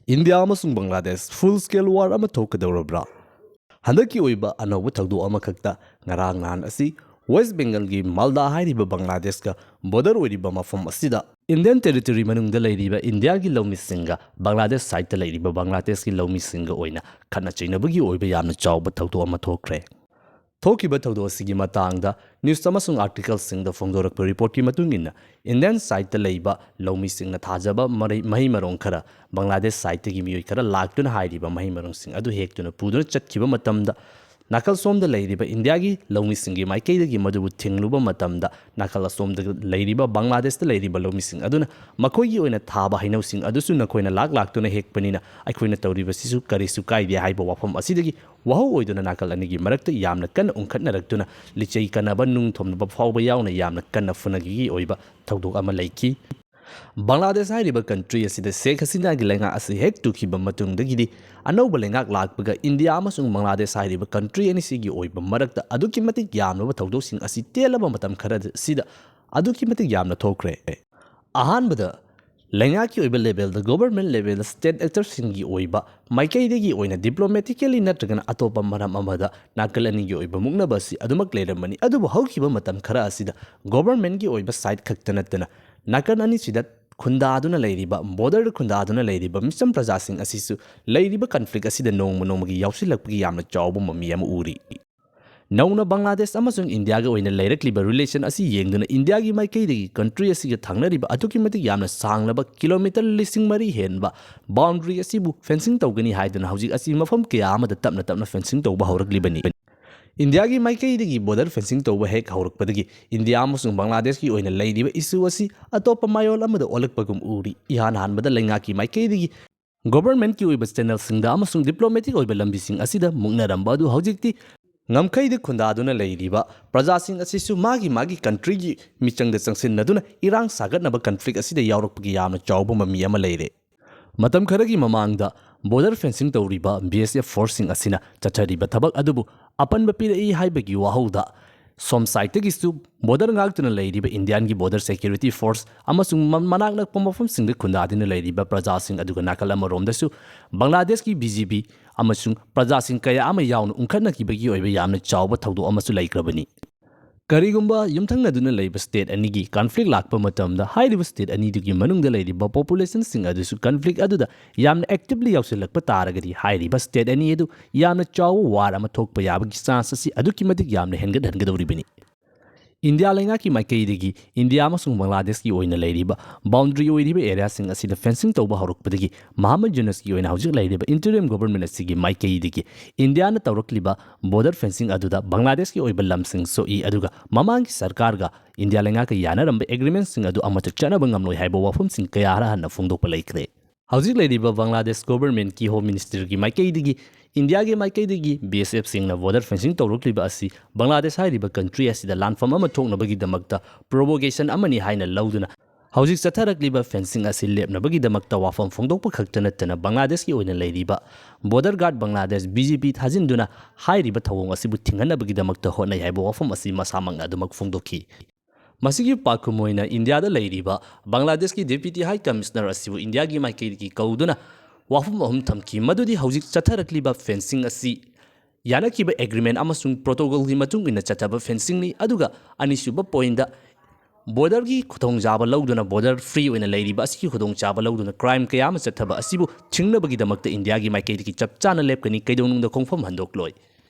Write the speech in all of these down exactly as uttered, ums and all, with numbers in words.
India ꯑꯃꯁꯨꯡ Bangladesh full scale war ꯑꯃ ꯊꯣꯛꯀꯗꯧꯔꯕ꯭ꯔꯥ? ꯍꯟꯗꯛꯀꯤ ꯑꯣꯏꯕ ꯑꯅꯧꯕ ꯊꯧꯗꯣꯛ ꯑꯃꯈꯛꯇ, ꯉꯔꯥꯡ ꯅꯍꯥꯟ ꯑꯁꯤ ꯋꯦꯁ ꯕꯦꯡꯒꯜꯒꯤ ꯃꯥꯜꯗꯥ ꯍꯥꯏꯔꯤꯕ ꯕꯪꯒ꯭ꯂꯥꯗꯦꯁꯀ border ꯑꯣꯏꯔꯤꯕ ꯃꯐꯝ ꯑꯁꯤꯗ Indian territory ꯃꯅꯨꯡꯗ ꯂꯩꯔꯤꯕ ꯏꯟꯗꯤꯌꯥꯒꯤ ꯂꯧꯃꯤꯁꯤꯡꯒ ꯕꯪꯒ꯭ꯂꯥꯗꯦꯁ side ꯂꯩꯔꯤꯕ ꯕꯪꯒ꯭ꯂꯥꯗꯦꯁꯀꯤ ꯂꯧꯃꯤꯁꯤꯡꯒ ꯑꯣꯏꯅ ꯈꯠꯅ ꯆꯩꯅꯕꯒꯤ ꯑꯣꯏꯕ ꯌꯥꯝꯅ ꯆꯥꯎꯕ ꯊꯧꯗꯣꯛ ꯑꯃ ꯊꯣꯛꯈ꯭ꯔꯦ꯫ ꯊꯣꯛꯈꯤꯕ ꯊꯧꯗꯣꯛ ꯑꯁꯤꯒꯤ ꯃꯇꯥꯡꯗ news ꯑꯃꯁꯨꯡ articleꯁꯤꯡꯗ ꯐꯣꯡꯗꯣꯔꯛꯄ reportꯀꯤ ꯃꯇꯨꯡ ꯏꯟꯅ, Indian side ꯂꯩꯕ ꯂꯧꯃꯤꯁꯤꯡꯅ ꯊꯥꯖꯕ ꯃꯔꯩ-, ꯃꯍꯩ ꯃꯔꯣꯡ ꯈꯔ ꯕꯪꯒ꯭ꯂꯥꯗꯦꯁ sideꯇꯒꯤ ꯃꯤꯑꯣꯏ ꯈꯔ ꯂꯥꯛꯇꯨꯅ ꯍꯥꯏꯔꯤꯕ ꯃꯍꯩ ꯃꯔꯣꯡꯁꯤꯡ ꯑꯗꯨ ꯍꯦꯛꯇꯨꯅ ꯄꯨꯗꯨꯅ ꯆꯠꯈꯤꯕ ꯃꯇꯝꯗ, ꯅꯥꯀꯜ ꯁꯣꯝꯗ ꯂꯩꯔꯤꯕ ꯏꯟꯗꯤꯌꯥꯒꯤ ꯂꯧꯃꯤꯁꯤꯡꯒꯤ ꯃꯥꯏꯀꯩꯗꯒꯤ ꯃꯗꯨꯕꯨ ꯊꯤꯡꯂꯨꯕ ꯃꯇꯝꯗ, ꯅꯥꯀꯜ ꯑꯁꯣꯝꯗ ꯂꯩꯔꯤꯕ ꯕꯪꯒ꯭ꯂꯥꯗꯦꯁꯇ ꯂꯩꯔꯤꯕ ꯂꯧꯃꯤꯁꯤꯡ ꯑꯗꯨꯅ ꯃꯈꯣꯏꯒꯤ ꯑꯣꯏꯅ ꯊꯥꯕ ꯍꯩꯅꯧꯁꯤꯡ ꯑꯗꯨꯁꯨ ꯅꯈꯣꯏꯅ ꯂꯥꯛ ꯂꯥꯛꯇꯨꯅ ꯍꯦꯛꯄꯅꯤꯅ ꯑꯩꯈꯣꯏꯅ ꯇꯧꯔꯤꯕꯁꯤꯁꯨ ꯀꯔꯤꯁꯨ ꯀꯥꯏꯗꯦ ꯍꯥꯏꯕ ꯋꯥꯐꯝ ꯑꯁꯤꯗꯒꯤ ꯋꯥꯍꯧ ꯑꯣꯏꯗꯨꯅ ꯅꯥꯀꯜ ꯑꯅꯤꯒꯤ ꯃꯔꯛꯇ ꯌꯥꯝꯅ ꯀꯟꯅ ꯎꯪꯈꯠꯅꯔꯛꯇꯨꯅ ꯂꯤꯆꯩ ꯀꯟꯅꯕ, ꯅꯨꯡ ꯊꯣꯝꯅꯕ ꯐꯥꯎꯕ ꯌꯥꯎꯅ ꯌꯥꯝꯅ ꯀꯟꯅ ꯐꯨꯅꯈꯤꯒꯤ ꯑꯣꯏꯕ ꯊꯧꯗꯣꯛ ꯑꯃ ꯂꯩꯈꯤ꯫ ꯕꯪꯒ꯭ꯂꯥꯗꯦꯁ ꯍꯥꯏꯔꯤꯕ country ꯑꯁꯤꯗ ꯁꯦꯈ ꯍꯁꯤꯅꯥꯒꯤ ꯂꯩꯉꯥꯛ ꯑꯁꯤ ꯍꯦꯛ ꯇꯨꯈꯤꯕ ꯃꯇꯨꯡꯗꯒꯤꯗꯤ ꯑꯅꯧꯕ ꯂꯩꯉꯥꯛ ꯂꯥꯛꯄꯒ ꯏꯟꯗꯤꯌꯥ ꯑꯃꯁꯨꯡ ꯕꯪꯒ꯭ꯂꯥꯗꯦꯁ ꯍꯥꯏꯔꯤꯕ country ꯑꯅꯤꯁꯤꯒꯤ ꯑꯣꯏꯕ ꯃꯔꯛꯇ ꯑꯗꯨꯛꯀꯤ ꯃꯇꯤꯛ ꯌꯥꯝꯂꯕ ꯊꯧꯗꯣꯛꯁꯤꯡ ꯑꯁꯤ ꯇꯦꯜꯂꯕ ꯃꯇꯝ ꯈꯔ ꯑꯁꯤꯗ ꯑꯗꯨꯛꯀꯤ ꯃꯇꯤꯛ ꯌꯥꯝꯅ ꯊꯣꯛꯈ꯭ꯔꯦ꯫ ꯑꯍꯥꯟꯕꯗ, ꯂꯩꯉꯥꯛꯀꯤ ꯑꯣꯏꯕ levelꯗ, government levelꯗ state actorꯁꯤꯡꯒꯤ ꯑꯣꯏꯕ ꯃꯥꯏꯀꯩꯗꯒꯤ ꯑꯣꯏꯅ diplomatically ꯅꯠꯇ꯭ꯔꯒꯅ ꯑꯇꯣꯞꯄ ꯃꯔꯝ ꯑꯃꯗ ꯅꯥꯀꯜ ꯑꯅꯤꯒꯤ ꯑꯣꯏꯕ ꯃꯨꯛꯅꯕ ꯑꯁꯤ ꯑꯗꯨꯃꯛ ꯂꯩꯔꯝꯕꯅꯤ꯫ ꯑꯗꯨꯕꯨ ꯍꯧꯈꯤꯕ ꯃꯇꯝ ꯈꯔ ꯑꯁꯤꯗ governmentꯀꯤ ꯑꯣꯏꯕ side ꯈꯛꯇ ꯅꯠꯇꯅ ꯅꯥꯀꯜ ꯑꯅꯤꯁꯤꯗ ꯈꯨꯟꯗꯥꯗꯨꯅ ꯂꯩꯔꯤꯕ, borderꯗ ꯈꯨꯟꯗꯥꯗꯨꯅ ꯂꯩꯔꯤꯕ ꯃꯤꯆꯝ ꯄ꯭ꯔꯖꯥꯁꯤꯡ ꯑꯁꯤꯁꯨ ꯂꯩꯔꯤꯕ conflict ꯑꯁꯤꯗ ꯅꯣꯡꯃ ꯅꯣꯡꯃꯒꯤ ꯌꯥꯎꯁꯤꯜꯂꯛꯄꯒꯤ ꯌꯥꯝꯅ ꯆꯥꯎꯕ ꯃꯃꯤ ꯑꯃ ꯎꯔꯤ꯫ ꯅꯧꯅ ꯕꯪꯒ꯭ꯂꯥꯗꯦꯁ ꯑꯃꯁꯨꯡ ꯏꯟꯗꯤꯌꯥꯒ ꯑꯣꯏꯅ ꯂꯩꯔꯛꯂꯤꯕ relation ꯑꯁꯤ ꯌꯦꯡꯗꯨꯅ ꯏꯟꯗꯤꯌꯥꯒꯤ ꯃꯥꯏꯀꯩꯗꯒꯤ country ꯑꯁꯤꯒ ꯊꯪꯅꯔꯤꯕ ꯑꯗꯨꯛꯀꯤ ꯃꯇꯤꯛ ꯌꯥꯝꯅ ꯁꯥꯡꯂꯕ kilometre ꯂꯤꯁꯤꯡ ꯃꯔꯤ ꯍꯦꯟꯕ boundary ꯑꯁꯤꯕꯨ fencing ꯇꯧꯒꯅꯤ ꯍꯥꯏꯗꯨꯅ ꯍꯧꯖꯤꯛ ꯑꯁꯤ ꯃꯐꯝ ꯀꯌꯥ ꯑꯃꯗ ꯇꯞꯅ ꯇꯞꯅ fencing ꯇꯧꯕ ꯍꯧꯔꯛꯂꯤꯕꯅꯤ꯫ ꯏꯟꯗꯤꯌꯥꯒꯤ ꯃꯥꯏꯀꯩꯗꯒꯤ border fencing ꯇꯧꯕ ꯍꯦꯛ ꯍꯧꯔꯛꯄꯗꯒꯤ ꯏꯟꯗꯤꯌꯥ ꯑꯃꯁꯨꯡ ꯕꯪꯒ꯭ꯂꯥꯗꯦꯁꯀꯤ ꯑꯣꯏꯅ ꯂꯩꯔꯤꯕ issue ꯑꯁꯤ ꯑꯇꯣꯞꯄ ꯃꯌꯣꯜ ꯑꯃꯗ ꯑꯣꯜꯂꯛꯄꯒꯨꯝ ꯎꯔꯤ꯫ ꯏꯍꯥꯟ ꯍꯥꯟꯕꯗ ꯂꯩꯉꯥꯛꯀꯤ ꯃꯥꯏꯀꯩꯗꯒꯤ governmentꯀꯤ ꯑꯣꯏꯕ channelꯁꯤꯡꯗ ꯑꯃꯁꯨꯡ diplomatic ꯑꯣꯏꯕ ꯂꯝꯕꯤꯁꯤꯡ ꯑꯁꯤꯗ ꯃꯨꯛꯅꯔꯝꯕ ꯑꯗꯨ ꯍꯧꯖꯤꯛꯇꯤ ꯉꯝꯈꯩꯗ ꯈꯨꯟꯗꯥꯗꯨꯅ ꯂꯩꯔꯤꯕ ꯄ꯭ꯔꯖꯥꯁꯤꯡ ꯑꯁꯤꯁꯨ ꯃꯥꯒꯤ ꯃꯥꯒꯤ countryꯒꯤ ꯃꯤꯆꯪꯗ ꯆꯪꯁꯤꯟꯅꯗꯨꯅ ꯏꯔꯥꯡ ꯁꯥꯒꯠꯅꯕ conflict ꯑꯁꯤꯗ ꯌꯥꯎꯔꯛꯄꯒꯤ ꯌꯥꯝꯅ ꯆꯥꯎꯕ ꯃꯃꯤ ꯑꯃ ꯂꯩꯔꯦ꯫ ꯃꯇꯝ ꯈꯔꯒꯤ ꯃꯃꯥꯡꯗ border fencing ꯇꯧꯔꯤꯕ B S F forceꯁꯤꯡ ꯑꯁꯤꯅ ꯆꯠꯊꯔꯤꯕ ꯊꯕꯛ ꯑꯗꯨꯕꯨ ꯑꯄꯟꯕ ꯄꯤꯔꯛꯏ ꯍꯥꯏꯕꯒꯤ ꯋꯥꯍꯧꯗ ꯁꯣꯝ ꯁꯥꯏꯠꯇꯒꯤꯁꯨ ꯕꯣꯔꯗꯔ ꯉꯥꯛꯇꯨꯅ ꯂꯩꯔꯤꯕ ꯏꯟꯗꯤꯌꯥꯟꯒꯤ ꯕꯣꯔꯗꯔ ꯁꯦꯀ꯭ꯌꯨꯔꯤꯇꯤ ꯐꯣꯔꯁ ꯑꯃꯁꯨꯡ ꯃ-, ꯃꯅꯥꯛ ꯅꯛꯄ ꯃꯐꯝꯁꯤꯡꯗ ꯈꯨꯟꯗꯥꯗꯨꯅ ꯂꯩꯔꯤꯕ ꯄ꯭ꯔꯖꯥꯁꯤꯡ, ꯑꯗꯨꯒ ꯅꯥꯀꯜ ꯑꯃꯔꯣꯝꯗꯁꯨ ꯕꯪꯒ꯭ꯂꯥꯗꯦꯁꯀꯤ ꯕꯤ ꯖꯤ ꯕꯤ ꯑꯃꯁꯨꯡ ꯄ꯭ꯔꯖꯥꯁꯤꯡ ꯀꯌꯥ ꯑꯃ ꯌꯥꯎꯅ ꯎꯪꯈꯠꯅꯈꯤꯕꯒꯤ ꯑꯣꯏꯕ ꯌꯥꯝꯅ ꯆꯥꯎꯕ ꯊꯧꯗꯣꯛ ꯑꯃꯁꯨ ꯂꯩꯈ꯭ꯔꯕꯅꯤ꯫ ꯀꯔꯤꯒꯨꯝꯕ ꯌꯨꯝꯊꯪꯅꯗꯨꯅ ꯂꯩꯕ ꯁ꯭ꯇꯦꯠ ꯑꯅꯤꯒꯤ ꯀꯟꯐ꯭ꯂꯤꯛ ꯂꯥꯛꯄ ꯃꯇꯝꯗ, ꯍꯥꯏꯔꯤꯕ ꯁ꯭ꯇꯦꯠ ꯑꯅꯤꯗꯨꯒꯤ ꯃꯅꯨꯡꯗ ꯂꯩꯔꯤꯕ ꯄꯣꯄꯨꯂꯦꯁꯟꯁꯤꯡ ꯑꯗꯨꯁꯨ ꯀꯟꯐ꯭ꯂꯤꯛ ꯑꯗꯨꯗ ꯌꯥꯝꯅ ꯑꯦꯛꯇꯤꯚꯂꯤ ꯌꯥꯎꯁꯤꯜꯂꯛꯄ ꯇꯥꯔꯒꯗꯤ, ꯍꯥꯏꯔꯤꯕ ꯁ꯭ꯇꯦꯠ ꯑꯅꯤ ꯑꯗꯨ ꯌꯥꯝꯅ ꯆꯥꯎꯕ ꯋꯥꯔ ꯑꯃ ꯊꯣꯛꯄ ꯌꯥꯕꯒꯤ ꯆꯥꯟꯁ ꯑꯁꯤ ꯑꯗꯨꯛꯀꯤ ꯃꯇꯤꯛ ꯌꯥꯝꯅ ꯍꯦꯟꯒꯠꯍꯟꯒꯗꯧꯔꯤꯕꯅꯤ꯫ ꯏꯟꯗꯤꯌꯥ ꯂꯩꯉꯥꯛꯀꯤ ꯃꯥꯏꯀꯩꯗꯒꯤ ꯏꯟꯗꯤꯌꯥ ꯑꯃꯁꯨꯡ ꯕꯪꯒ꯭ꯂꯥꯗꯦꯁꯀꯤ ꯑꯣꯏꯅ ꯂꯩꯔꯤꯕ ꯕꯥꯎꯟꯗꯔꯤ ꯑꯣꯏꯔꯤꯕ ꯑꯦꯔꯤꯌꯥꯁꯤꯡ ꯑꯁꯤꯗ ꯐꯦꯟꯁꯤꯡ ꯇꯧꯕ ꯍꯧꯔꯛꯄꯗꯒꯤ, ꯃꯍꯃꯗ ꯌꯨꯅꯁꯀꯤ ꯑꯣꯏꯅ ꯍꯧꯖꯤꯛ ꯂꯩꯔꯤꯕ ꯏꯟꯇꯔꯤꯝ ꯒꯣꯚꯔꯟꯃꯦꯟꯠ ꯑꯁꯤꯒꯤ ꯃꯥꯏꯀꯩꯗꯒꯤ ꯏꯟꯗꯤꯌꯥꯅ ꯇꯧꯔꯛꯂꯤꯕ ꯕꯣꯔꯗꯔ ꯐꯦꯟꯁꯤꯡ ꯑꯗꯨꯗ ꯕꯪꯒ꯭ꯂꯥꯗꯦꯁꯀꯤ ꯑꯣꯏꯕ ꯂꯝꯁꯤꯡ ꯁꯣꯛꯏ, ꯑꯗꯨꯒ ꯃꯃꯥꯡꯒꯤ ꯁꯔꯀꯥꯔꯒ ꯏꯟꯗꯤꯌꯥ ꯂꯩꯉꯥꯛꯀ ꯌꯥꯅꯔꯝꯕ ꯑꯦꯒ꯭ꯔꯤꯃꯦꯟꯠꯁꯤꯡ ꯑꯗꯨ ꯑꯃꯠꯇ ꯆꯠꯅꯕ ꯉꯝꯂꯣꯏ ꯍꯥꯏꯕ ꯋꯥꯐꯝꯁꯤꯡ ꯀꯌꯥ ꯈꯔ ꯍꯟꯅ ꯐꯣꯡꯗꯣꯛꯄ ꯂꯩꯈ꯭ꯔꯦ꯫ ꯍꯧꯖꯤꯛ ꯂꯩꯔꯤꯕ ꯕꯪꯒ꯭ꯂꯥꯗꯦꯁ ꯒꯣꯚꯔꯟꯃꯦꯟꯠꯀꯤ ꯍꯣꯝ ꯃꯤꯅꯤꯁꯇꯔꯒꯤ ꯃꯥꯏꯀꯩꯗꯒꯤ ꯏꯟꯗꯤꯌꯥꯒꯤ ꯃꯥꯏꯀꯩꯗꯒꯤ ꯕꯤ ꯑꯦꯁ ꯑꯦꯐꯁꯤꯡꯅ ꯕꯣꯔꯗꯔ ꯐꯦꯟꯁꯤꯡ ꯇꯧꯔꯛꯂꯤꯕ ꯑꯁꯤ ꯕꯪꯒ꯭ꯂꯥꯗꯦꯁ ꯍꯥꯏꯔꯤꯕ ꯀꯟꯇ꯭ꯔꯤ ꯑꯁꯤꯗ ꯂꯥꯟꯐꯝ ꯑꯃ ꯊꯣꯛꯅꯕꯒꯤꯗꯃꯛꯇ ꯄ꯭ꯔꯣꯚꯣꯀꯦꯁꯟ ꯑꯃꯅꯤ ꯍꯥꯏꯅ ꯂꯧꯗꯨꯅ, ꯍꯧꯖꯤꯛ ꯆꯠꯊꯔꯛꯂꯤꯕ ꯐꯦꯟꯁꯤꯡ ꯑꯁꯤ ꯂꯦꯞꯅꯕꯒꯤꯗꯃꯛꯇ ꯋꯥꯐꯝ ꯐꯣꯡꯗꯣꯛꯄ ꯈꯛꯇ ꯅꯠꯇꯅ, ꯕꯪꯒ꯭ꯂꯥꯗꯦꯁꯀꯤ ꯑꯣꯏꯅ ꯂꯩꯔꯤꯕ border guard Bangladesh, B G B, ꯊꯥꯖꯤꯟꯗꯨꯅ ꯍꯥꯏꯔꯤꯕ ꯊꯧꯑꯣꯡ ꯑꯁꯤꯕꯨ ꯊꯤꯡꯍꯟꯅꯕꯒꯤꯗꯃꯛꯇ ꯍꯣꯠꯅꯩ ꯍꯥꯏꯕ ꯋꯥꯐꯝ ꯑꯁꯤ ꯃꯁꯥꯃꯛꯅ ꯑꯗꯨꯃꯛ ꯐꯣꯡꯗꯣꯛꯈꯤ꯫ ꯃꯁꯤꯒꯤ ꯄꯥꯎꯈꯨꯝ ꯑꯣꯏꯅ ꯏꯟꯗꯤꯌꯥꯗ ꯂꯩꯔꯤꯕ ꯕꯪꯒ꯭ꯂꯥꯗꯦꯁꯀꯤ ꯗꯦꯄ꯭ꯌꯨꯇꯤ ꯍꯥꯏ ꯀꯃꯤꯁꯅꯔ ꯑꯁꯤꯕꯨ ꯏꯟꯗꯤꯌꯥꯒꯤ ꯃꯥꯏꯀꯩꯗꯒꯤ ꯀꯧꯗꯨꯅ ꯋꯥꯐꯝ ꯑꯍꯨꯝ ꯊꯝꯈꯤ, ꯃꯗꯨꯗꯤ ꯍꯧꯖꯤꯛ ꯆꯠꯊꯔꯛꯂꯤꯕ ꯐꯦꯟꯁꯤꯡ ꯑꯁꯤ ꯌꯥꯅꯈꯤꯕ ꯑꯦꯒ꯭ꯔꯤꯃꯦꯟ ꯑꯃꯁꯨꯡ ꯄ꯭ꯔꯣꯇꯣꯀꯣꯜꯒꯤ ꯃꯇꯨꯡ ꯏꯟꯅ ꯆꯠꯊꯕ ꯐꯦꯟꯁꯤꯡꯅꯤ, ꯑꯗꯨꯒ ꯑꯅꯤꯁꯨꯕ ꯄꯣꯏꯟꯗ ꯕꯣꯔꯗꯔꯒꯤ ꯈꯨꯗꯣꯡꯆꯥꯕ ꯂꯧꯗꯨꯅ, ꯕꯣꯔꯗꯔ ꯐ꯭ꯔꯤ ꯑꯣꯏꯅ ꯂꯩꯔꯤꯕ ꯑꯁꯤꯒꯤ ꯈꯨꯗꯣꯡꯆꯥꯕ ꯂꯧꯗꯨꯅ ꯀ꯭ꯔꯥꯏꯝ ꯀꯌꯥ ꯑꯃ ꯆꯠꯊꯕ ꯑꯁꯤꯕꯨ ꯊꯤꯡꯅꯕꯒꯤꯗꯃꯛꯇ ꯏꯟꯗꯤꯌꯥꯒꯤ ꯃꯥꯏꯀꯩꯗꯒꯤ ꯆꯞ ꯆꯥꯅ ꯂꯦꯞꯀꯅꯤ, ꯀꯩꯗꯧꯅꯨꯡꯗ ꯈꯣꯡꯐꯝ ꯍꯟꯗꯣꯛꯂꯣꯏ꯫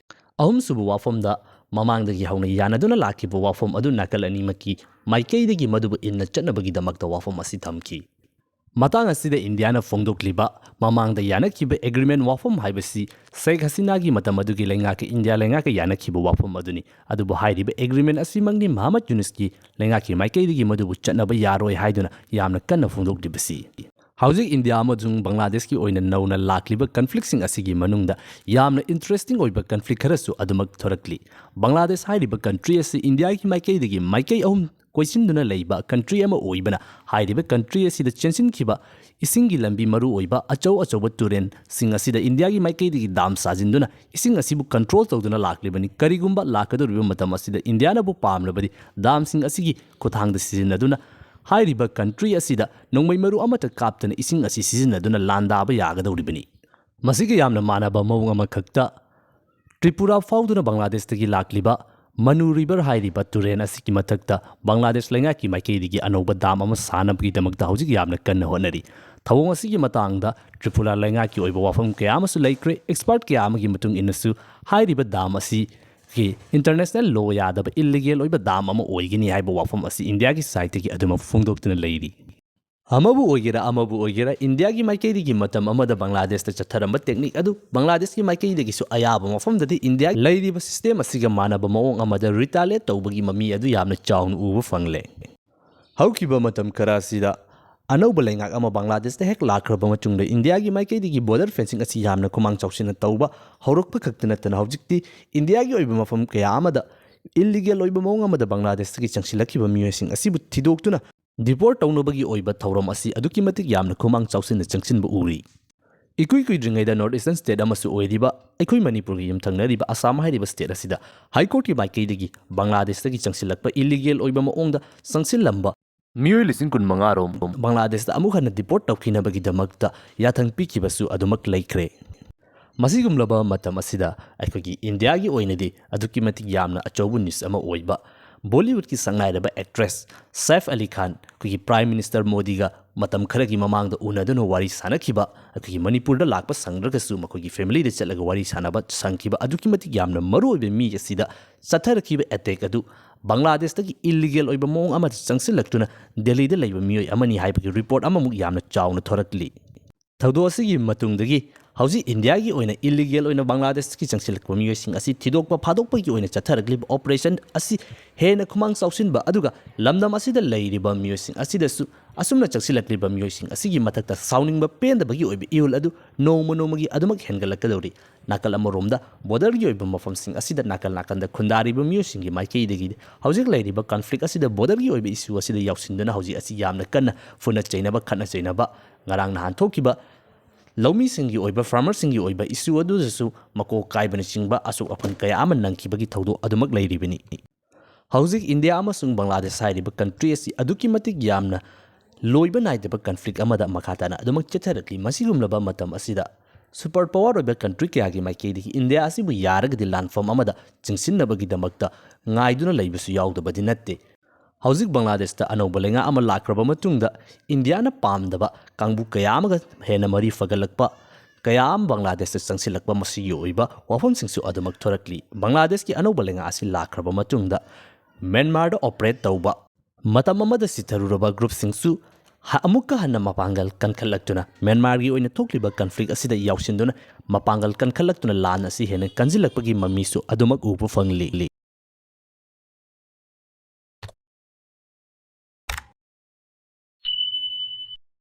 ꯑꯍꯨꯝꯁꯨꯕ ꯋꯥꯐꯝꯗ, ꯃꯃꯥꯡꯗꯒꯤ ꯍꯧꯅ ꯌꯥꯅꯗꯨꯅ ꯂꯥꯛꯈꯤꯕ ꯋꯥꯐꯝ ꯑꯗꯨ ꯅꯥꯀꯜ ꯑꯅꯤꯃꯛꯀꯤ ꯃꯥꯏꯀꯩꯗꯒꯤ ꯃꯗꯨꯕꯨ ꯏꯟꯅ ꯆꯠꯅꯕꯒꯤꯗꯃꯛꯇ ꯋꯥꯐꯝ ꯑꯁꯤ ꯊꯝꯈꯤ꯫ ꯃꯇꯥꯡ ꯑꯁꯤꯗ ꯏꯟꯗꯤꯌꯥꯅ ꯐꯣꯡꯗꯣꯛꯂꯤꯕ ꯃꯃꯥꯡꯗ ꯌꯥꯅꯈꯤꯕ ꯑꯦꯒ꯭ꯔꯤꯃꯦꯟ ꯋꯥꯐꯝ ꯍꯥꯏꯕꯁꯤ ꯁꯦꯈ ꯍꯁꯤꯅꯥꯒꯤ ꯃꯇꯝ ꯑꯗꯨꯒꯤ ꯂꯩꯉꯥꯛꯀ ꯏꯟꯗꯤꯌꯥ ꯂꯩꯉꯥꯛꯀ ꯌꯥꯅꯈꯤꯕ ꯋꯥꯐꯝ ꯑꯗꯨꯅꯤ꯫ ꯑꯗꯨꯕꯨ ꯍꯥꯏꯔꯤꯕ ꯑꯦꯒ꯭ꯔꯤꯃꯦꯟ ꯑꯁꯤꯃꯛꯅꯤ ꯃꯍꯃꯗ ꯌꯨꯅꯁꯀꯤ ꯂꯩꯉꯥꯛꯀꯤ ꯃꯥꯏꯀꯩꯗꯒꯤ ꯃꯗꯨꯕꯨ ꯆꯠꯅꯕ ꯌꯥꯔꯣꯏ ꯍꯥꯏꯗꯨꯅ ꯌꯥꯝꯅ ꯀꯟꯅ ꯐꯣꯡꯗꯣꯛꯂꯤꯕꯁꯤ꯫ ꯍꯧꯖꯤꯛ ꯏꯟꯗꯤꯌꯥ ꯑꯃꯁꯨꯡ ꯕꯪꯒ꯭ꯂꯥꯗꯦꯁꯀꯤ ꯑꯣꯏꯅ ꯅꯧꯅ ꯂꯥꯛꯂꯤꯕ ꯀꯟꯐ꯭ꯂꯤꯛꯁꯤꯡ ꯑꯁꯤꯒꯤ ꯃꯅꯨꯡꯗ ꯌꯥꯝꯅ ꯏꯟꯇꯔꯦꯁꯇꯤꯡ ꯑꯣꯏꯕ ꯀꯟꯐ꯭ꯂꯤꯛ ꯈꯔꯁꯨ ꯑꯗꯨꯃꯛ ꯊꯣꯔꯛꯂꯤ꯫ ꯕꯪꯒ꯭ꯂꯥꯗꯦꯁ ꯍꯥꯏꯔꯤꯕ ꯀꯟꯇ꯭ꯔꯤ ꯑꯁꯤ ꯏꯟꯗꯤꯌꯥꯒꯤ ꯃꯥꯏꯀꯩꯗꯒꯤ ꯃꯥꯏꯀꯩ ꯑꯍꯨꯝ ꯀꯣꯏꯁꯤꯟꯗꯨꯅ ꯂꯩꯕ ꯀꯟꯇ꯭ꯔꯤ ꯑꯃ ꯑꯣꯏꯕꯅ, ꯍꯥꯏꯔꯤꯕ ꯀꯟꯇ꯭ꯔꯤ ꯑꯁꯤꯗ ꯆꯦꯟꯁꯤꯟꯈꯤꯕ ꯏꯁꯤꯡꯒꯤ ꯂꯝꯕꯤ ꯃꯔꯨ ꯑꯣꯏꯕ ꯑꯆꯧ ꯑꯆꯧꯕ ꯇꯨꯔꯦꯜꯁꯤꯡ ꯑꯁꯤꯗ ꯏꯟꯗꯤꯌꯥꯒꯤ ꯃꯥꯏꯀꯩꯗꯒꯤ ꯗꯥꯝ ꯁꯥꯖꯤꯟꯗꯨꯅ ꯏꯁꯤꯡ ꯑꯁꯤꯕꯨ ꯀꯟꯇ꯭ꯔꯣꯜ ꯇꯧꯗꯨꯅ ꯂꯥꯛꯂꯤꯕꯅꯤ꯫ ꯀꯔꯤꯒꯨꯝꯕ ꯂꯥꯛꯀꯗꯧꯔꯤꯕ ꯃꯇꯝ ꯑꯁꯤꯗ ꯏꯟꯗꯤꯌꯥꯅꯕꯨ ꯄꯥꯝꯂꯕꯗꯤ ꯗꯥꯝꯁꯤꯡ ꯑꯁꯤꯒꯤ ꯈꯨꯠꯊꯥꯡꯗ ꯁꯤꯖꯤꯟꯅꯗꯨꯅ ꯍꯥꯏꯔꯤꯕ ꯀꯟꯇ꯭ꯔꯤ ꯑꯁꯤꯗ ꯅꯣꯡꯃꯩ ꯃꯔꯨ ꯑꯃꯠꯇ ꯀꯥꯞꯇꯅ ꯏꯁꯤꯡ ꯑꯁꯤ ꯁꯤꯖꯤꯟꯅꯗꯨꯅ ꯂꯥꯟꯗꯥꯕ ꯌꯥꯒꯗꯧꯔꯤꯕꯅꯤ꯫ ꯃꯁꯤꯒ ꯌꯥꯝꯅ ꯃꯥꯟꯅꯕ ꯃꯑꯣꯡ ꯑꯃꯈꯛꯇ ꯇ꯭ꯔꯤꯄꯨꯔꯥ ꯐꯥꯎꯗꯨꯅ ꯕꯪꯒ꯭ꯂꯥꯗꯦꯁꯇꯒꯤ ꯂꯥꯛꯂꯤꯕ ꯃꯅꯨ ꯔꯤꯚꯔ ꯍꯥꯏꯔꯤꯕ ꯇꯨꯔꯦꯜ ꯑꯁꯤꯒꯤ ꯃꯊꯛꯇ ꯕꯪꯒ꯭ꯂꯥꯗꯦꯁ ꯂꯩꯉꯥꯛꯀꯤ ꯃꯥꯏꯀꯩꯗꯒꯤ ꯑꯅꯧꯕ ꯗꯥꯝ ꯑꯃ ꯁꯥꯅꯕꯒꯤꯗꯃꯛꯇ ꯍꯧꯖꯤꯛ ꯌꯥꯝꯅ ꯀꯟꯅ ꯍꯣꯠꯅꯔꯤ꯫ ꯊꯧꯑꯣꯡ ꯑꯁꯤꯒꯤ ꯃꯇꯥꯡꯗ ꯇ꯭ꯔꯤꯄꯨꯔꯥ ꯂꯩꯉꯥꯛꯀꯤ ꯑꯣꯏꯕ ꯋꯥꯐꯝ ꯀꯌꯥ ꯑꯃꯁꯨ ꯂꯩꯈ꯭ꯔꯦ꯫ ꯑꯦꯛꯁꯄꯔꯠ ꯀꯌꯥ ꯑꯃꯒꯤ ꯃꯇꯨꯡ ꯏꯟꯅꯁꯨ ꯍꯥꯏꯔꯤꯕ ꯗꯥꯝ ꯑꯁꯤ ꯒꯤ ꯏꯟꯇꯔꯅꯦꯁꯅꯦꯜ ꯂꯣ ꯌꯥꯗꯕ ꯏꯜꯂꯤꯒꯦꯜ ꯑꯣꯏꯕ ꯗꯥꯝ ꯑꯃ ꯑꯣꯏꯒꯅꯤ ꯍꯥꯏꯕ ꯋꯥꯐꯝ ꯑꯁꯤ ꯏꯟꯗꯤꯌꯥꯒꯤ ꯁꯥꯏꯠꯇꯒꯤ ꯑꯗꯨꯃꯛ ꯐꯣꯡꯗꯣꯛꯇꯨꯅ ꯂꯩꯔꯤ꯫ ꯑꯃꯕꯨ ꯑꯣꯏꯒꯦꯔꯥ ꯑꯃꯕꯨ ꯑꯣꯏꯒꯦꯔꯥ, ꯏꯟꯗꯤꯌꯥꯒꯤ ꯃꯥꯏꯀꯩꯗꯒꯤ ꯃꯇꯝ ꯑꯃꯗ ꯕꯪꯒ꯭ꯂꯥꯗꯦꯁꯇ ꯆꯠꯊꯔꯝꯕ ꯇꯦꯛꯅꯤꯛ ꯑꯗꯨ ꯕꯪꯒ꯭ꯂꯥꯗꯦꯁꯀꯤ ꯃꯥꯏꯀꯩꯗꯒꯤꯁꯨ ꯑꯌꯥꯕ ꯃꯐꯝꯗꯗꯤ ꯏꯟꯗꯤꯌꯥ ꯂꯩꯔꯤꯕ ꯁꯤꯁꯇꯦꯝ ꯑꯁꯤꯒ ꯃꯥꯟꯅꯕ ꯃꯑꯣꯡ ꯑꯃꯗ ꯔꯤꯇꯥꯂꯤꯌꯦꯠ ꯇꯧꯕꯒꯤ ꯃꯃꯤ ꯑꯗꯨ ꯌꯥꯝꯅ ꯆꯥꯎꯅ ꯎꯕ ꯐꯪꯂꯦ꯫ ꯍꯧꯈꯤꯕ ꯃꯇꯝ ꯈꯔ ꯑꯁꯤꯗ ꯑꯅꯧꯕ ꯂꯩꯉꯥꯛ ꯑꯃ ꯕꯪꯒ꯭ꯂꯥꯗꯦꯁꯇ ꯍꯦꯛ ꯂꯥꯛꯈ꯭ꯔꯕ ꯃꯇꯨꯡꯗ ꯏꯟꯗꯤꯌꯥꯒꯤ ꯃꯥꯏꯀꯩꯗꯒꯤ ꯕꯣꯔꯗꯔ ꯐꯦꯟꯁꯤꯡ ꯑꯁꯤ ꯌꯥꯝꯅ ꯈꯨꯃꯥꯡ ꯆꯥꯎꯁꯤꯟꯅ ꯇꯧꯕ ꯍꯧꯔꯛꯄ ꯈꯛꯇ ꯅꯠꯇꯅ ꯍꯧꯖꯤꯛꯇꯤ ꯏꯟꯗꯤꯌꯥꯒꯤ ꯑꯣꯏꯕ ꯃꯐꯝ ꯀꯌꯥ ꯑꯃꯗ ꯏꯜꯂꯤꯒꯦꯜ ꯑꯣꯏꯕ ꯃꯑꯣꯡ ꯑꯃꯗ ꯕꯪꯒ꯭ꯂꯥꯗꯦꯁꯇꯒꯤ ꯆꯪꯁꯤꯜꯂꯛꯈꯤꯕ ꯃꯤꯑꯣꯏꯁꯤꯡ ꯑꯁꯤꯕꯨ ꯊꯤꯗꯣꯛꯇꯨꯅ ꯗꯤꯄꯣꯔꯠ ꯇꯧꯅꯕꯒꯤ ꯑꯣꯏꯕ ꯊꯧꯔꯝ ꯑꯁꯤ ꯑꯗꯨꯛꯀꯤ ꯃꯇꯤꯛ ꯌꯥꯝꯅ ꯈꯨꯃꯥꯡ ꯆꯥꯎꯁꯤꯟꯅ ꯆꯪꯁꯤꯟꯕ ꯎꯔꯤ꯫ ꯏꯀꯨꯏ ꯀꯨꯏꯗ꯭ꯔꯤꯉꯩꯗ ꯅꯣꯔꯠ ꯏꯁꯇꯔꯟ ꯁ꯭ꯇꯦꯠ ꯑꯃꯁꯨ ꯑꯣꯏꯔꯤꯕ ꯑꯩꯈꯣꯏ ꯃꯅꯤꯄꯨꯔꯒꯤ ꯌꯨꯝꯊꯪꯅꯔꯤꯕ ꯑꯁꯥꯝ ꯍꯥꯏꯔꯤꯕ ꯁ꯭ꯇꯦꯠ ꯑꯁꯤꯗ ꯍꯥꯏ ꯀꯣꯔꯠꯀꯤ ꯃꯥꯏꯀꯩꯗꯒꯤ ꯕꯪꯒ꯭ꯂꯥꯗꯦꯁꯇꯒꯤ ꯆꯪꯁꯤꯜꯂꯛꯄ ꯏꯜꯂꯤꯒꯦꯜ ꯑꯣꯏꯕ ꯃꯑꯣꯡꯗ ꯆꯪꯁꯤꯜꯂꯝꯕ ꯃꯤꯑꯣꯏ ꯂꯤꯁꯤꯡ ꯀꯨꯟꯃꯉꯥ ꯔꯣꯝ ꯕꯪꯒ꯭ꯂꯥꯗꯦꯁꯇ ꯑꯃꯨꯛ ꯍꯟꯅ ꯗꯤꯄꯣꯔꯠ ꯇꯧꯈꯤꯅꯕꯒꯤꯗꯃꯛꯇ ꯌꯥꯊꯪ ꯄꯤꯈꯤꯕꯁꯨ ꯑꯗꯨꯃꯛ ꯂꯩꯈ꯭ꯔꯦ꯫ ꯃꯁꯤꯒꯨꯝꯂꯕ ꯃꯇꯝ ꯑꯁꯤꯗ ꯑꯩꯈꯣꯏꯒꯤ ꯏꯟꯗꯤꯌꯥꯒꯤ ꯑꯣꯏꯅꯗꯤ ꯑꯗꯨꯛꯀꯤ ꯃꯇꯤꯛ ꯌꯥꯝꯅ ꯑꯆꯧꯕ ꯅ꯭ꯌꯨꯁ ꯑꯃ ꯑꯣꯏꯕ ꯕꯣꯂꯤꯋꯨꯗꯀꯤ ꯁꯛꯅꯥꯏꯔꯕ ꯑꯦꯛꯇ꯭ꯔꯦꯁ ꯁꯦꯐ ꯑꯂꯤ ꯈꯥꯟ ꯑꯩꯈꯣꯏꯒꯤ ꯄ꯭ꯔꯥꯏꯝ ꯃꯤꯅꯤꯁꯇꯔ ꯃꯣꯗꯤꯒ ꯃꯇꯝ ꯈꯔꯒꯤ ꯃꯃꯥꯡꯗ ꯎꯅꯗꯨꯅ ꯋꯥꯔꯤ ꯁꯥꯟꯅꯈꯤꯕ, ꯑꯩꯈꯣꯏꯒꯤ ꯃꯅꯤꯄꯨꯔꯗ ꯂꯥꯛꯄ ꯁꯪꯗ꯭ꯔꯒꯁꯨ ꯃꯈꯣꯏꯒꯤ ꯐꯦꯃꯤꯂꯤꯗ ꯆꯠꯂꯒ ꯋꯥꯔꯤ ꯁꯥꯟꯅꯕ ꯁꯪꯈꯤꯕ ꯑꯗꯨꯛꯀꯤ ꯃꯇꯤꯛ ꯌꯥꯝꯅ ꯃꯔꯨꯑꯣꯏꯕ ꯃꯤ ꯑꯁꯤꯗ ꯆꯠꯊꯔꯛꯈꯤꯕ ꯑꯦꯇꯦꯛ ꯑꯗꯨ ꯕꯪꯒ꯭ꯂꯥꯗꯦꯁꯇꯒꯤ ꯏꯜꯂꯤꯒꯦꯜ ꯑꯣꯏꯕ ꯃꯑꯣꯡ ꯑꯃꯗ ꯆꯪꯁꯤꯜꯂꯛꯇꯨꯅ ꯗꯦꯜꯂꯤꯗ ꯂꯩꯕ ꯃꯤꯑꯣꯏ ꯑꯃꯅꯤ ꯍꯥꯏꯕꯒꯤ ꯔꯤꯄꯣꯔꯠ ꯑꯃꯃꯨꯛ ꯌꯥꯝꯅ ꯆꯥꯎꯅ ꯊꯣꯔꯛꯂꯤ꯫ ꯊꯧꯗꯣꯛ ꯑꯁꯤꯒꯤ ꯃꯇꯨꯡꯗꯒꯤ ꯍꯧꯖꯤꯛ ꯏꯟꯗꯤꯌꯥꯒꯤ ꯑꯣꯏꯅ ꯏꯜꯂꯤꯒꯦꯜ ꯑꯣꯏꯅ ꯕꯪꯒ꯭ꯂꯥꯗꯦꯁꯇꯒꯤ ꯆꯪꯁꯤꯜꯂꯛꯄ ꯃꯤꯑꯣꯏꯁꯤꯡ ꯑꯁꯤ ꯊꯤꯗꯣꯛꯄ ꯐꯥꯗꯣꯛꯄꯒꯤ ꯑꯣꯏꯅ ꯆꯠꯊꯔꯛꯂꯤꯕ ꯑꯣꯄꯔꯦꯁꯟ ꯑꯁꯤ ꯍꯦꯟꯅ ꯈꯨꯃꯥꯡ ꯆꯥꯎꯁꯤꯟꯕ ꯑꯗꯨꯒ ꯂꯝꯗꯝ ꯑꯁꯤꯗ ꯂꯩꯔꯤꯕ ꯃꯤꯑꯣꯏꯁꯤꯡ ꯑꯁꯤꯗꯁꯨ ꯑꯁꯨꯝꯅ ꯆꯪꯁꯤꯜꯂꯛꯂꯤꯕ ꯃꯤꯑꯣꯏꯁꯤꯡ ꯑꯁꯤꯒꯤ ꯃꯊꯛꯇ ꯁꯥꯎꯅꯤꯡꯕ ꯄꯦꯟꯗꯕꯒꯤ ꯑꯣꯏꯕ ꯏꯍꯨꯜ ꯑꯗꯨ ꯅꯣꯡꯃ ꯅꯣꯡꯃꯒꯤ ꯑꯗꯨꯃꯛ ꯍꯦꯟꯒꯠꯂꯛꯀꯗꯧꯔꯤ꯫ ꯅꯥꯀꯜ ꯑꯃꯔꯣꯝꯗ ꯕꯣꯔꯗꯔꯒꯤ ꯑꯣꯏꯕ ꯃꯐꯝꯁꯤꯡ ꯑꯁꯤꯗ ꯅꯥꯀꯜ ꯅꯥꯀꯟꯗ ꯈꯨꯟꯗꯥꯔꯤꯕ ꯃꯤꯑꯣꯏꯁꯤꯡꯒꯤ ꯃꯥꯏꯀꯩꯗꯒꯤ ꯍꯧꯖꯤꯛ ꯂꯩꯔꯤꯕ ꯀꯟꯐ꯭ꯂꯤꯛ ꯑꯁꯤꯗ, ꯕꯣꯔꯗꯔꯒꯤ ꯑꯣꯏꯕ ꯏꯁꯨ ꯑꯁꯤꯗ ꯌꯥꯎꯁꯤꯟꯗꯨꯅ ꯍꯧꯖꯤꯛ ꯑꯁꯤ ꯌꯥꯝꯅ ꯀꯟꯅ ꯐꯨꯅ ꯆꯩꯅꯕ, ꯈꯠꯅ ꯆꯩꯅꯕ, ꯉꯔꯥꯡ ꯅꯍꯥꯟ ꯊꯣꯛꯈꯤꯕ ꯂꯧꯃꯤꯁꯤꯡꯒꯤ ꯑꯣꯏꯕ, ꯐꯥꯔꯃꯔꯁꯤꯡꯒꯤ ꯑꯣꯏꯕ ꯏꯁꯨ ꯑꯗꯨꯗꯁꯨ ꯃꯀꯣꯛ ꯀꯥꯏꯕꯅꯆꯤꯡꯕ ꯑꯁꯣꯛ ꯑꯄꯟ ꯀꯌꯥ ꯑꯃ ꯅꯪꯈꯤꯕꯒꯤ ꯊꯧꯗꯣꯛ ꯑꯗꯨꯃꯛ ꯂꯩꯔꯤꯕꯅꯤ꯫ ꯍꯧꯖꯤꯛ ꯏꯟꯗꯤꯌꯥ ꯑꯃꯁꯨꯡ ꯕꯪꯒ꯭ꯂꯥꯗꯦꯁ ꯍꯥꯏꯔꯤꯕ ꯀꯟꯇ꯭ꯔꯤ ꯑꯁꯤ ꯑꯗꯨꯛꯀꯤ ꯃꯇꯤꯛ ꯌꯥꯝꯅ ꯂꯣꯏꯕ ꯅꯥꯏꯗꯕ ꯀꯟꯐ꯭ꯂꯤꯛ ꯑꯃꯗ ꯃꯈꯥ ꯇꯥꯅ ꯑꯗꯨꯃꯛ ꯆꯠꯊꯔꯛꯂꯤ꯫ ꯃꯁꯤꯒꯨꯝꯂꯕ ꯃꯇꯝ ꯑꯁꯤꯗ ꯁꯨꯄꯔ ꯄꯥꯋꯔ ꯑꯣꯏꯕ ꯀꯟꯇ꯭ꯔꯤ ꯀꯌꯥꯒꯤ ꯃꯥꯏꯀꯩꯗꯒꯤ ꯏꯟꯗꯤꯌꯥ ꯑꯁꯤꯕꯨ ꯌꯥꯔꯒꯗꯤ ꯂꯥꯟꯐꯝ ꯑꯃꯗ ꯆꯤꯡꯁꯤꯟꯅꯕꯒꯤꯗꯃꯛꯇ ꯉꯥꯏꯗꯨꯅ ꯂꯩꯕꯁꯨ ꯌꯥꯎꯗꯕꯗꯤ ꯅꯠꯇꯦ꯫ ꯍꯧꯖꯤꯛ ꯕꯪꯒ꯭ꯂꯥꯗꯦꯁꯇ ꯑꯅꯧꯕ ꯂꯩꯉꯥꯛ ꯑꯃ ꯂꯥꯛꯈ꯭ꯔꯕ ꯃꯇꯨꯡꯗ ꯏꯟꯗꯤꯌꯥꯅ ꯄꯥꯝꯗꯕ ꯀꯥꯡꯕꯨ ꯀꯌꯥ ꯑꯃꯒ ꯍꯦꯟꯅ ꯃꯔꯤ ꯐꯒꯠꯂꯛꯄ ꯀꯌꯥ ꯑꯃ ꯕꯪꯒ꯭ꯂꯥꯗꯦꯁꯇ ꯆꯪꯁꯤꯜꯂꯛꯄ, ꯃꯁꯤꯒꯤ ꯑꯣꯏꯕ ꯋꯥꯐꯝꯁꯤꯡꯁꯨ ꯑꯗꯨꯃꯛ ꯊꯣꯔꯛꯂꯤ꯫ ꯕꯪꯒ꯭ꯂꯥꯗꯦꯁꯀꯤ ꯑꯅꯧꯕ ꯂꯩꯉꯥꯛ ꯑꯁꯤ ꯂꯥꯛꯈ꯭ꯔꯕ ꯃꯇꯨꯡꯗ ꯃ꯭ꯌꯥꯟꯃꯥꯔꯗ ꯑꯣꯄꯔꯦꯠ ꯇꯧꯕ ꯃꯇꯝ ꯑꯃꯗ ꯁꯤꯊꯔꯨꯔꯕ ꯒ꯭ꯔꯨꯞꯁꯤꯡꯁꯨ ꯍ-, ꯑꯃꯨꯛꯀ ꯍꯟꯅ ꯃꯄꯥꯡꯒꯜ ꯀꯟꯈꯠꯂꯛꯇꯨꯅ ꯃ꯭ꯌꯥꯟꯃꯥꯔꯒꯤ ꯑꯣꯏꯅ ꯊꯣꯛꯂꯤꯕ ꯀꯟꯐ꯭ꯂꯤꯛ ꯑꯁꯤꯗ ꯌꯥꯎꯁꯤꯟꯗꯨꯅ ꯃꯄꯥꯡꯒꯜ ꯀꯟꯈꯠꯂꯛꯇꯨꯅ ꯂꯥꯟ ꯑꯁꯤ ꯍꯦꯟꯅ ꯀꯟꯁꯤꯜꯂꯛꯄꯒꯤ ꯃꯃꯤꯁꯨ ꯑꯗꯨꯃꯛ ꯎꯕ ꯐꯪꯂꯤ꯫